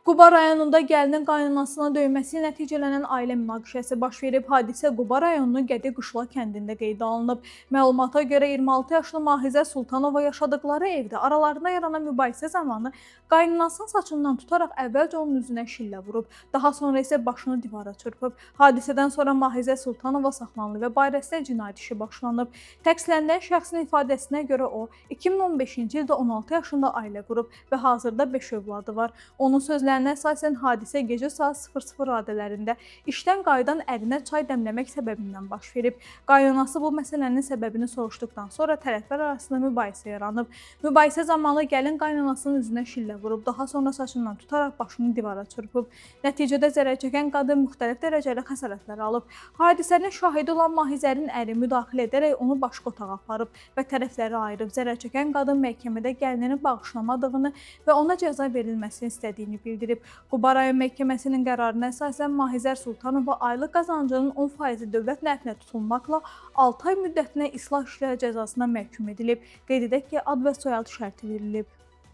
Quba rayonunda gəlinin qaynanasına döyməsi nəticələnən ailə münaqişəsi baş verib. Hadisə Quba rayonunun Qədi Qışla kəndində qeydə alınıb. Məlumata görə 26 yaşlı Mahizə Sultanova yaşadıkları evdə aralarında yaranan mübahisə zamanı qaynanasının saçından tutaraq əvvəlcə onun üzünə şillə vurub, daha sonra isə başını divara çırpıb. Hadisədən sonra Mahizə Sultanova saxlanılıb və barəsində cinayət işi başlanıb. Təqsirləndirilən şəxsin ifadəsinə görə o 2015-ci ildə 16 yaşında ailə qurub və hazırda 5 övladı var. Onun sözlərinə əsasən hadisə gecə saat 00 radələrində işdən qayıdan ərinə çay dəmləmək səbəbindən baş verib. Qaynanası bu məsələnin səbəbini soruşduqdan sonra tərəflər arasında mübahisə yaranıb. Mübahisə zamanı gəlin qaynanasının üzünə şillə vurub, daha sonra saçından tutaraq başını divara çırpıb. Nəticədə zərər çəkən qadın müxtəlif dərəcəli xəsarətlər alıb. Hadisənin şahidi olan Mahizərin əri müdaxilə edərək onu başqa otağa aparıb və tərəfləri ayırıb. Zərər çəkən qadın məhkəmədə gəlinini bağışlamadığını və ona cəza verilməsini istədiyini bildirib. Quba rayon məhkəməsinin qərarına əsasən Mahizər Sultanova aylıq qazancının 10%-i dövlət nəfinə tutulmaqla 6 ay müddətinə islah işləri cəzasına məhkum edilib. Qeyd edək ki, ad və soyad şərti verilib.